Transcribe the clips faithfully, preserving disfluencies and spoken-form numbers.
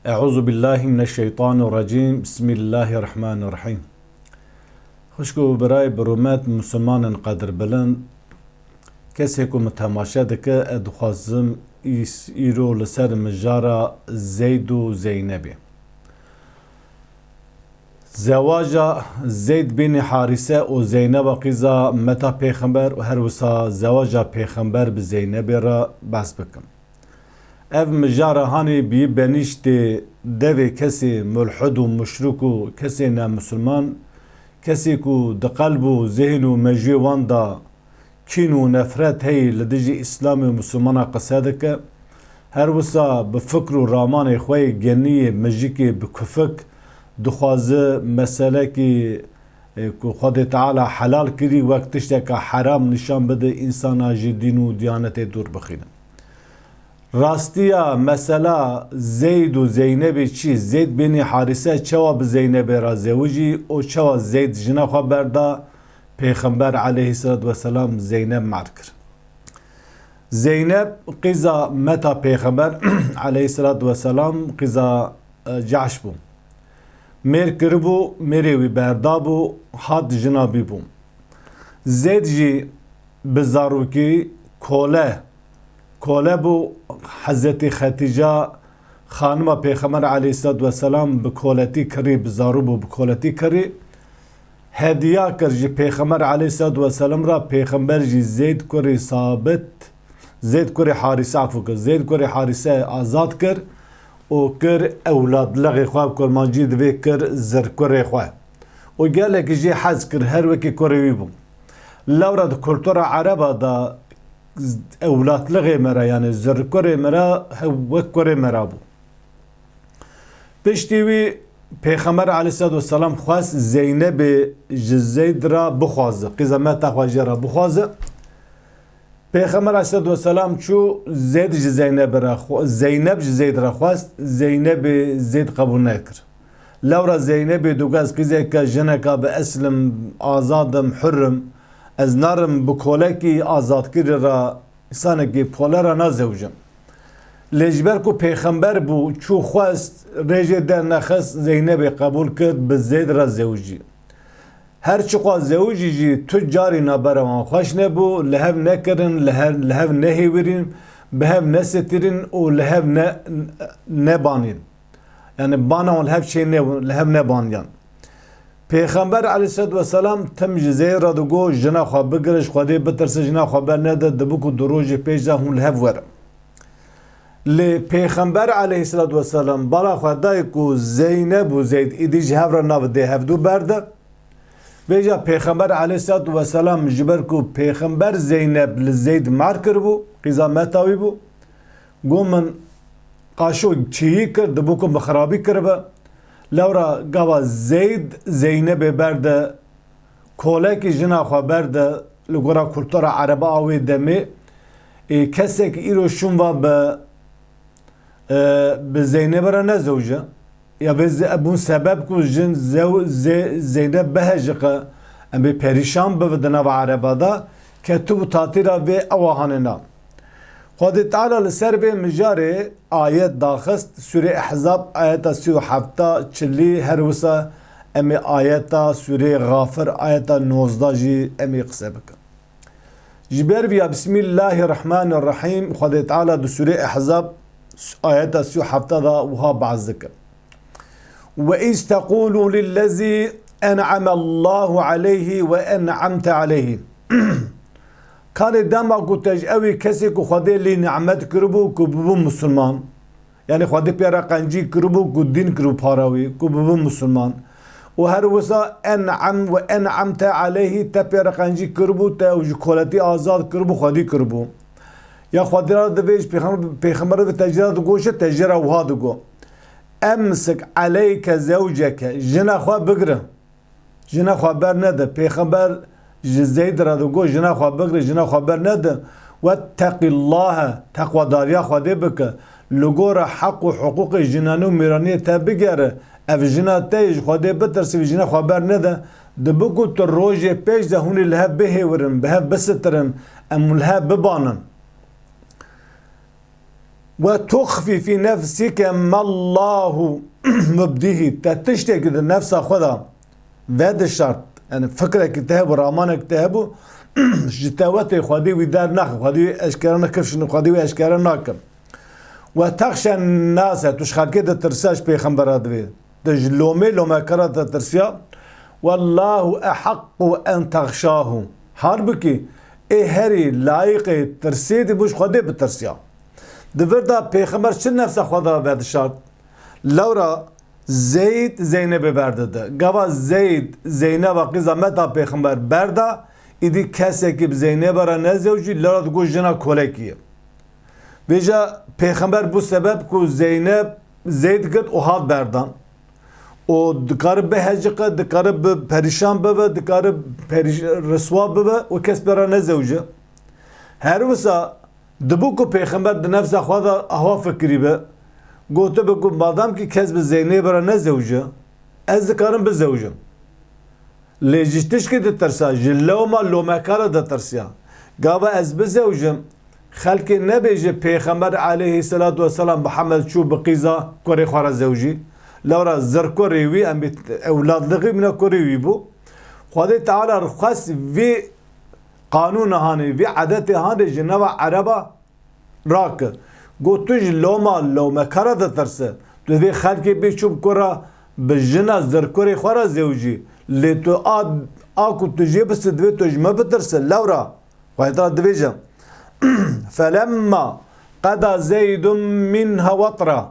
Eûzubillahimineşşeytanirrecîm. Bismillahirrahmanirrahîm. Xwişk û birayê bi rûmet, misilmanên qedirbilind, kesê ku min temaşe dike, ez dixwazim îs-, îro li ser mijara Zeyd û Zeynebê. Zewaja Zeyd bînî Harîse û Zeyneba qîza meta Pêxember û her wisa zewaja Pêxember bi Zeynebê re behs bikim. Ev mijara hanê bî benîştê devê kesê mulhid û muşrik û kesê nemusilman, kesê ku di qelb û zihn û mejiyê wan de kîn û nefret heyî li dijî Îslamê û Misilmana qise dike, her wisa bi fikr û ramanê xwe yê geniyê mijikê bi kufik dixwaze meselekî, e, ku Xwedê Teala helal kirî wek tişteke heram nîşan bide, însana ji dîn û diyanetê dûr bixîne. Rastiya mesela Zeyd û Zeynebê çi? Zeyd bînî Harîse çawa bi Zeynebê re zewicî û çawa Zeyd jina xwe berda, Pêxember aleyhisselatu vesselam Zeyneb mer kir. Zeyneb qîza meta Pêxember aleyhisselatu vesselam qîza, e, Cahş bû. Mêr kiribû, mêrê wî berdabû, hat jina wî bû. Zeyd jî bi zarokî kole, kole bû. Hezretî Xetîca, xanima Pêxember aleyhisselatu vesselam, bi koletî kirî, bi zarû bû, bi koletî kirî. Hediya kir ji Pêxember aleyhisselatu vesselam re, Pêxember jî Zeyd kurê Sabit, Zeyd kurê Harîse, efû kir, Zeyd kurê Harîse azad kir û kir ewladlixê xwe, bi kurmancî divê kir zirkurê xwe. Û gelekî jê hez kir, her wekî kurê wî bû. Lewra di kultura ereba de ewladlixê me re, yanî zirkurê me re, hew wek kurê me re bû. Piştî wî Pêxember aleyhisselatu vesselam xwest Zeynebê ji Zeyd re bixwaze, qîza meta xwe jê re bixwaze. Pêxember aleyhisselatu vesselam çû Zeyd ji Zeynebê re xwe-, Zeyneb ji Zeyd re xwest, Zeynebê Zeyd qebûl nekir. Lewra Zeynebê digot, ez qîzeke jineka bi eslim, azad im, hur im, ez narim bi kolekî azadkirî re, însanekî kole re nazewicim. Lê ji ber ku pêxember bû, çû xwest, rêjê dernexist, Zeynebê qebûl kir, bi Zeyd re zewicî. Her çiqas zewicî jî tu carî navbera wan xweş nebû, li hev nekirin, li hev, li hev nehêwirîn, bi hev nesitîrin û li hev ne-, nebanîn. Yanî bana wan li hev çê nebûn, li hev nebandiyan. Pêxember aleyhisselatu vesselam tim ji Zeyd re digot, jina xwe bigire, ji Xwedê bitirse, jina xwe bernede, dibe ku du rojê pêş de hûn li hev werin. Lê Pêxember aleyhisselatu vesselam bala xwe dayê ku Zeyneb û Zeyd îdî ji hev re navê dê hevdû berde. Vêca Pêxember aleyhisselatu vesselam ji ber ku Pêxember Zeyneb li Zeyd mer kiribû, qîza meta wî bû. Got, min qaşo çiyî kir, dibe ku bi xirabî kiribe. Lewra gava Zeyd Zeynebê berde, kolekî jina xwe berde, li gora kultura ereba a wê demê, ê, kesek îro şûn va bi, e, bi Zeynebê re nezewce. Ya vê ze-, bûn sebeb ku jin zew-, ze-, Zeyneb bihejiqe, em bê perîşan bibe di nava ereba de, ketibû tatîra vê ewa hanê na. Xwedê Teala li ser vê mijarê ayet daxist, Sûrê Ehzab, ayeta sî û heft, çilî, her wisa em ê ayeta Sûrê Xafir, ayeta nozdeh jî em ê qise bikin. Ji ber vîya, Bismillahirrahmanirrahîm, Xwedê Teala di Sûrê Ehzab, ayeta sî û heft de wiha behs dike. Ve iz tequlu lillezî en'amallahu aleyhi ve en'amte aleyhi. Kanê dema ku te ji ewî kesê ku Xwedê lî nimet kiribû ku bibû misilman, yanî Xwedê pê re qencî kiribû ku dîn kiribû para wî, ku bibû misilman. Û her wisa en'am ve en'amte aleyhi, te pê re qencî kiribû, te ew ji koletî azad kiribû, xwedî kiribû. Ya Xwedê re divê ji pêxem-, pêxember re te jê re digot, te jê re wiha digot. Emsik aleyke zewceke, jina xwe bigire. Jina xwe bernede. Pêxember ji Zeyd re digot, jina xwe bigire, jina xwe bernede. Wetteqillahe, teqwedariya Xwedê bike. Li gora heq û hiqûqê jinanê û mêraniyê te bigere. Ev jina te ye, ji Xwedê bitirse, vê jina xwe bernede. Dibe ku tu rojê pêş de hûn ê li hev bihêwirin, bi hev bisitirin, em li hev bibanin. Ve tuxfî fî nefsike mallahu mubdîhî. Te tiştekî di nefsa xwe de vedişart. Yani fikrekî te hebû, ramanek te hebû, ji te wetê Xwedî wî dernaxe, Xwedî wî eşkere nake, Xwedî wî eşkere nake. Ve texşen nase, tu ji xelkê ditirsiya, ji pêxembera divê. Tu ji lomê lomekara ditirsiya. Wallahu ehaqqu en texşahu. Halbukî ê herî layiqê tirsê dî bû ji Xwedê bitirsiya. Di vir de pêxember çi nefsa xwe de vedişart? Lewra Zeyd Zeynebê berdide. Gava Zeyd Zeyneba qîza meta pêxember berda, îdî kesekî bi Zeynebe re nezewcî, lewra digot jina kolekî ye. Vêca pêxember bû sebeb ku Zeyneb Zeyd girt û hat berdan. Û dikare biheciqe, dikare bi perîşan bibe, dikare perîş-, riswa bibe û kes pê re nezewce. Her wisa dibû ku pêxember di nefsa xwe de ahwa fikirî be, gotibe ku madam ki kes bi Zeynebê re nezewce, ez dikarim bizewcim. Lê ji tişkî ditirsa, ji lewma lomekara ditirsiya. Gava ez bizewcim, xelkê nebêje Pêxember aleyhisselatu vesselam Muhammed çû bi qîza kurê xwe re zewjî. Lewra zirkurê wî, em bê ewladlixî mine kurê wî bû. Xwedê Teala xwest vê qanûna hanê, vê edetê hanê ji nava Ereba rake. Got, tu ji loma lomekara ditirse. Tu divê xelkê bê çû bi kura, bi jina zirkurê xwe re zewjî. Lê tu a, a ku tu jê bisi divê tu ji me bitirse. Lewra Xwedê Teala dibêje, Felemma qeda Zeydun minha watra.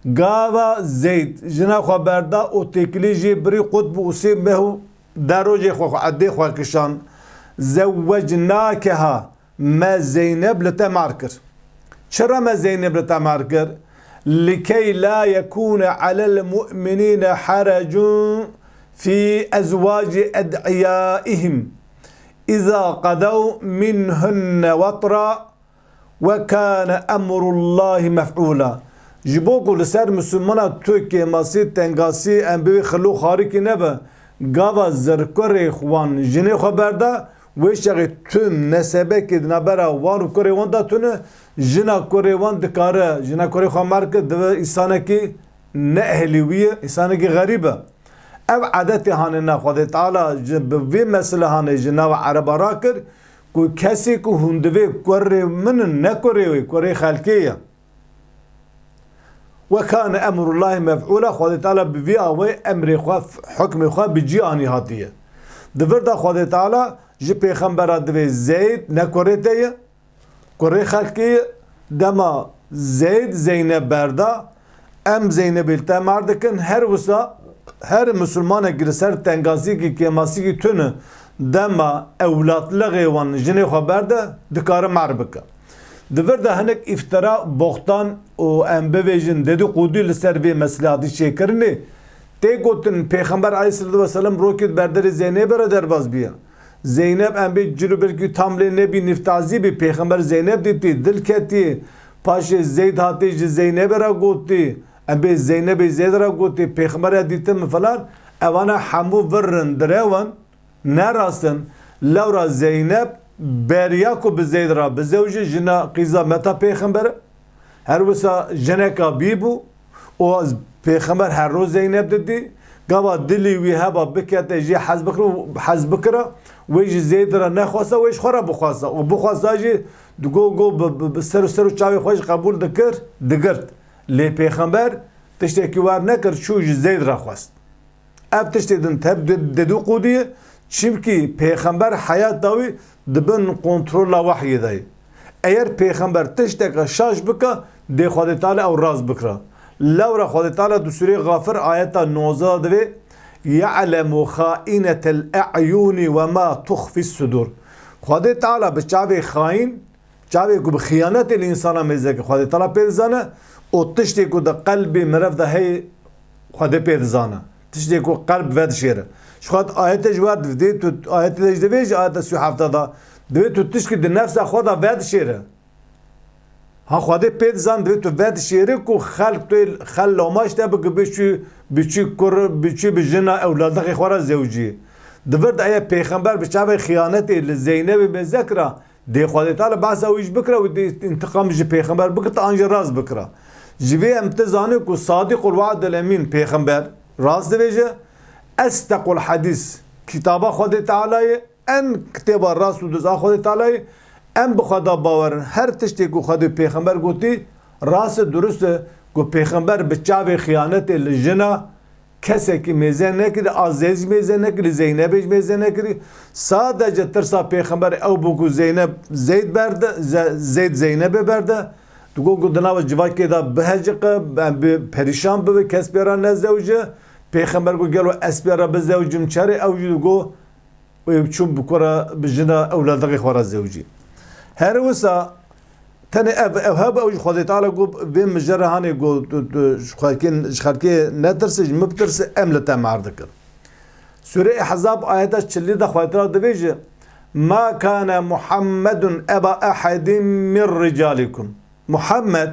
Gava Zeyd jina xwe berda û têkilî jê birî qut bû û sê meh û de rojê xwe, xwe edê xwe kişan. Zewwecnakeha. Me Zeyneb li te mar kir. Çira me Zeyneb li te mar kir? Likey la yekûne alel mu'minîne herecun fî ezwacî ed'iyaihim îza qedew minhunne wetra ve kâne emrullahî mef'ûla. Ji bo ku li ser misilmana tu kêmasî, tengasî, em bê wê xilo xarikî nebe, gava zirkurê wan jinê xwe berda, wê çaxê tu nesebekê di navbera wan û kurê wan de tune, jina kurê wan dikare, jina kurê xwe mar ke, dibe însanekî ne ehlî wî ye, însanekî xerîb e. Ev edetê hanê ne Xwedê Teala ji, bi vê mesele hanê ji nava Ereba rakir ku kesê ku hûn divê kurê min in, ne kurê wê, kurê xelkê ye. Ve kâne emrullahî mef'ûla, Xwedê Teala bi vî awê emrê xwe, hukmê xwe bi cî anî hatiye. Di vir de Xwedê Teala ji pêxembera divê Zeyd ne kurê te ye, kurê xelkê ye, dema Zeyd Zeyneb berda, em Zeynebê li te mar dikin, her wisa her misilmanekî li ser tengasîkî, kêmasîkî tune, dema ewladlixê wan jinê xwe berde, dikare mar bike. Di vir de hinek îftira, boxtan û em bivêjin dedîqûdî li ser vê meselê hatî çêkirinê. Tê gotin, Pêxember aleyhisselatu vesselam rokê di berderê Zeynebê re derbas bîye. Zeyneb em bê cil û birkî tam lê nebî, nîftazî bî, Pêxember Zeyneb dîtî, dil ketî, paşê Zeyd hatî ji Zeynebê re gotî, em bê Zeynebê Zeyd re gotî, Pêxember ya dîtin min falan, evana hemû vir in, direw in, ne rast in. Lewra Zeyneb beriya ku bi Zeyd re bizewje, jina qîza meta Pêxember e. Her wisa jineka bî bû û Pêxember her roj Zeyneb didî. Gava dilî wî heba bikete jê hez bikira, hez bikira, wê ji Zeyd re nexwesta, wê ji xwe re bixwesta. Û bixwesta jî digo, go bi, bi, bi ser û ser û çavê xwe jî qebûl dikir, digirt. Lê Pêxember tiştekî wer nekir, çû ji Zeyd re xwest. Ev tiştê din tev de-, dedû qûdî ye, çimkî Pêxember heyata wî di bin kontrola wehyê de ye. Eger Pêxember tişteke şaş bike, dê Xwedê Teala ew rast bikira. Lewra Xwedê Teala di Sûreyê Xafir ayeta nozdeh de divê, "Ye'lemu xainetel e'yuni ve ma tuxfis sudur." Xwedê Teala bi çavê xaîn, çavê ku bi xiyanetê li însana mêze ke Xwedê Teala pê dizane û tiştê ku di qelbê mirev de heye Xwedê pê dizane. Tiştê ku qelb vedişêre. Ji xwe ayetê ji wer divê, tu ayetê de ji divê ji ayeta sî û heft de. Divê tu tişkî di nefsa xwe de vedişêre. Ha Xwedê pê dizan divê tu vedişêre ku xelk tu xel lomaş te bike biçû, biçû kur, biçû bi jina ewladixê xwe re zewcî. Di vir de eya pêxember bi çavê xiyanetê li Zeynebê mêze kira, Dê Xwedê Teala behsa wî jî bikira û dê întiqam ji pêxember bigirta an jî rast bikira. Ji vê em ti zanî ku Sadiqul We'dul Emîn pêxember rast dibêje, Esdequl Hedîs kitaba Xwedê Teala ye, en kitêba rast û diz a Xwedê Teala ye, em bi xwe da bawer in. Her tiştê ku Xwedê pêxember gotî, rast e, durust e ku pêxember bi çavê xiyanetê li jina kesekî mêze nekirî, a Zeyd jî mêze nekirî, Zeynebê jî mêze nekirî. Sadece tirsa pêxember ew bû ku Zeyneb Zeyd berde, Ze-, Zeyd Zeynebê berde. Digot ku di nava civakê de biheciqe, em bi perîşan bibe, kes pê re nezewce. Pêxember got, gelo ez pê re bizewcim, çerê ew jî digot, û ew çûn bi ku re, bi jina ewladixê xwe re zewcî. Her wisa tenê ev, ev heb ew ji Xwedê Teala got, vê mijere hanê got, tu, tu, ji xelkê, ji xelkê netirse, ji min bitirse, em li te mer dikin. Sûrê Ehzab ayeta çilî de Xwedê Teala dibêje, "Ma kana Muhammedun eba ehedin min ricalikum." Muhammed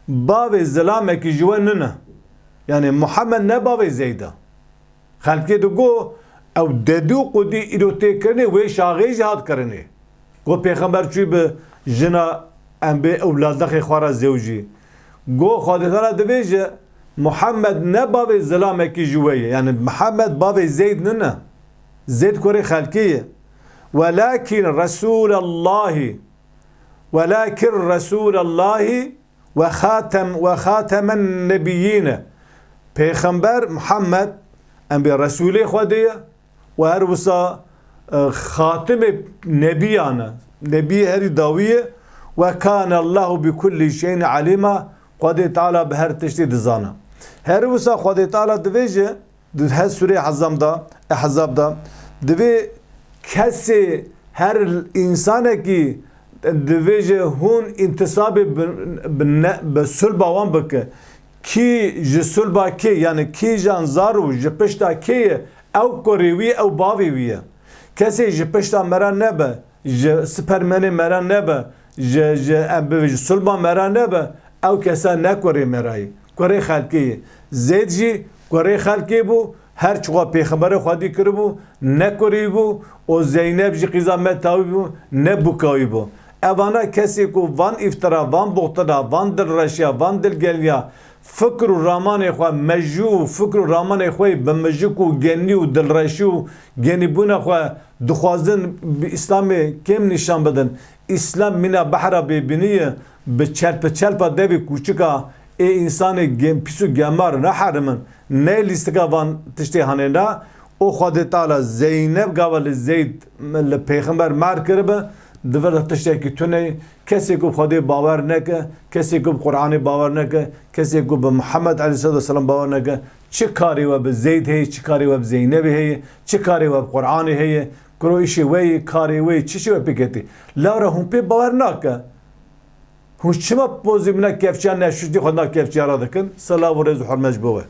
bavê zilamekî ji we nine. Yani Muhammed ne bavê Zeyd e. Xelkê digo, ew dedî û qudî îro tê kirinê, wê şaxê jî hat kirinê. Got, pêxember çûyî bi jina em bê ewladexê xwe re zewjî. Got, Xwedê Teala dibêje, Muhammed ne bavê zilamekî ji we ye. Yani Muhammed bavê Zeyd nine. Zeyd kurê xelkê ye. Welakin Resûlallahî, welakin Resûlallahî we xatem, we xatemen nebiyyîne. Pêxember Muhammed, em bê Resûlê Xwedê ye, we her wisa, e, xatimê nebiyan e. Nebiyê herî dawî ye. Ve kane Allahu bi kulli şeyin alîma. Xwedê Teala bi her tiştî dizane. Her wisa Xwedê Teala dibêje, di her sûrê Ehzam da, Ehzab da, divê kesê, her însanekî divê ji hûn întisabê bi, bi ne, bi sulba wan bike. Kî ji sulba kê, yani kîjan zaro ji pişta kê ye, ew kurê wî, ew bavê wî ye. Kesê ji pişta me re nebe, ji Supermanê me re nebe, ji, ji, em bivê ji sulba me re nebe, ew kesa ne kurê me re ye. Kurê xelkê ye. Zeyd jî kurê xelkê bû, her çiqa pêxemberê Xwedî kiribû, ne kurî bû, û Zeyneb jî qîza me tawî bû, ne bûkawî bû. Evana kesê ku van îftira, van buxtina, van dilreşiya, van dilgeliya, fikr û ramanê xwe, mejû û fikr û ramanê xwe yê bi mijik û genî û dilreşî û genîbûna xwe dixwazin bi Îslamê kêm nîşan bidin. Îslam mîna behra bêbînî ye, bi çelpe çelpa devê kûçika ê însanê gem-, pîs û gemar neherimin, ne lîstika van tiştê hanê ne. Û Xwedê Teala Zeyneb gava li Zeyd, li pêxember mer kiribe, di vir de tiştekî tune ye. Kesê ku bi Xwedê bawer neke, kesê ku bi Qur'anê bawer neke, kesê ku bi Muhammed aleyhisselatu vesselam bawer neke, çi karê we bi Zeyd heye, çi karê we bi Zeynebê heye, çi karê we bi Qur'anê heye, kuro îşê we yê, karê we yê, çi şê we pê ketî? Lewra hûn pê bawer nake. Hûn çima pozî mina kevçiya neşuştî xwe na kevçiya re dikin? Silav û rêz û hurmet ji bo we.